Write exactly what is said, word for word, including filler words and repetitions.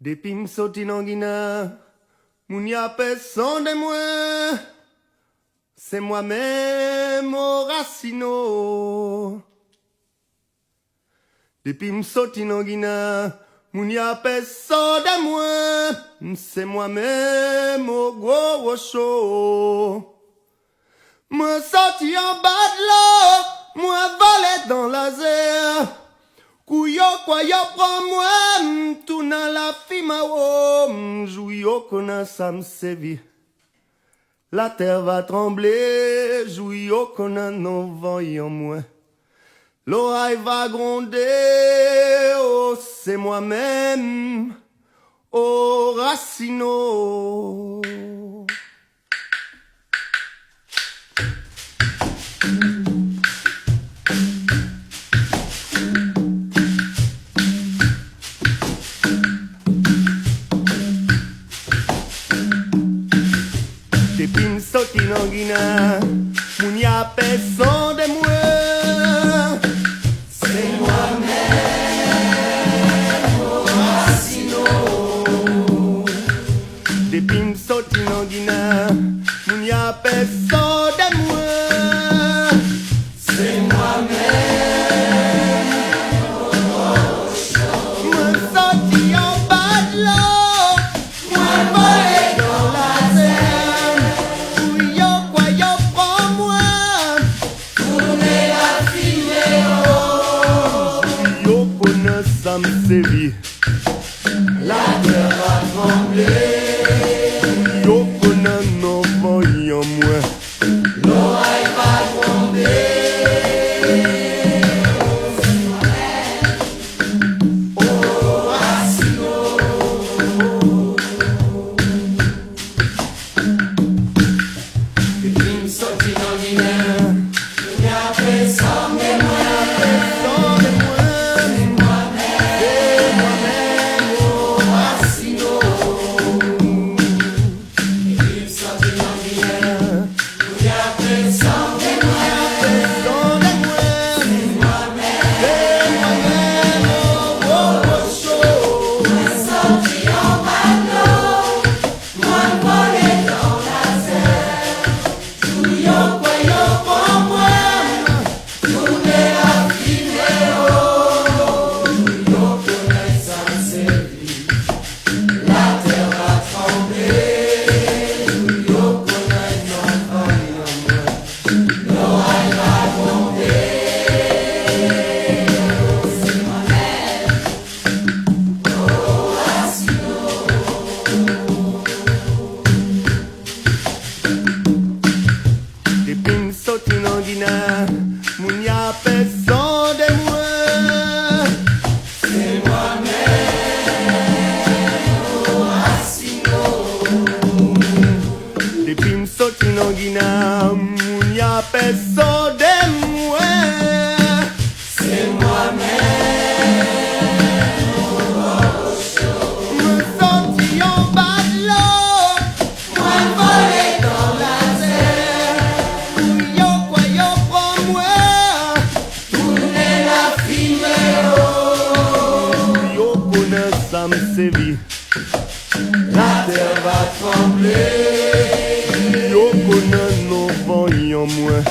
Depi m soti nan Ginen, moun y ap sonde mwen. Se mwen menm, Orasino. Depi m soti nan Ginen, moun y ap sonde mwen. Se mwen menm, Gwo Wocho. Mwen soti anba dlo, mwen vole dan lazè. Kou yo kwè yo pran mwen, m tounen lafimen, o, m jou yo konnen sa m sèvi. Latè va tranble, jou yo konnen non vanyan mwen. Loray va gwonde, o, se mwen menm, Orasino. Depi m soti nan Ginen, moun y ap sonde mwen. Se mwen menm, Orasino. Depi m soti nan Ginen, moun y ap sonde mwen. Se mwen menm, Orasino. Mwen soti anba dlo. Mwen vole dan lazè, kou yo kwè yo pran mwen. Tounen lafimen, o, yo konnen sa m sèvi. Latè va tranble, yo konnen non vanyan mwen. Loray va gwonde, o, Orasino. Depi m soti nan Ginen, moun y ap sonde mwen. Se mwen menm, Orasino. Depi m soti nan Ginen, moun y ap sonde mwen. Se mwen menm, Gwo Wocho. Mwen soti anba dlo, mwen vole dan lazè. Kou yo kwè yo pran mwen, tounen lafimen, o, yo konnen sa m sèvi. Latè va tranble, yo konnen non vanyan mwen. Loray va gwonde, o, se mwen menm, Orasino. Depi m soti nan Ginen, moun y ap sonde mwen. Se mwen menm, Orasino. Depi m soti nan Ginen, moun y ap sonde mwen. Se mwen menm, Orasino. Mwen soti anba dlo. Mwen vole dan lazè, kou yo kwè yo pran mwen. Tounen lafimen, o, yo konnen sa m sèvi. Latè va tranble, yo konnen non vanyan mwen.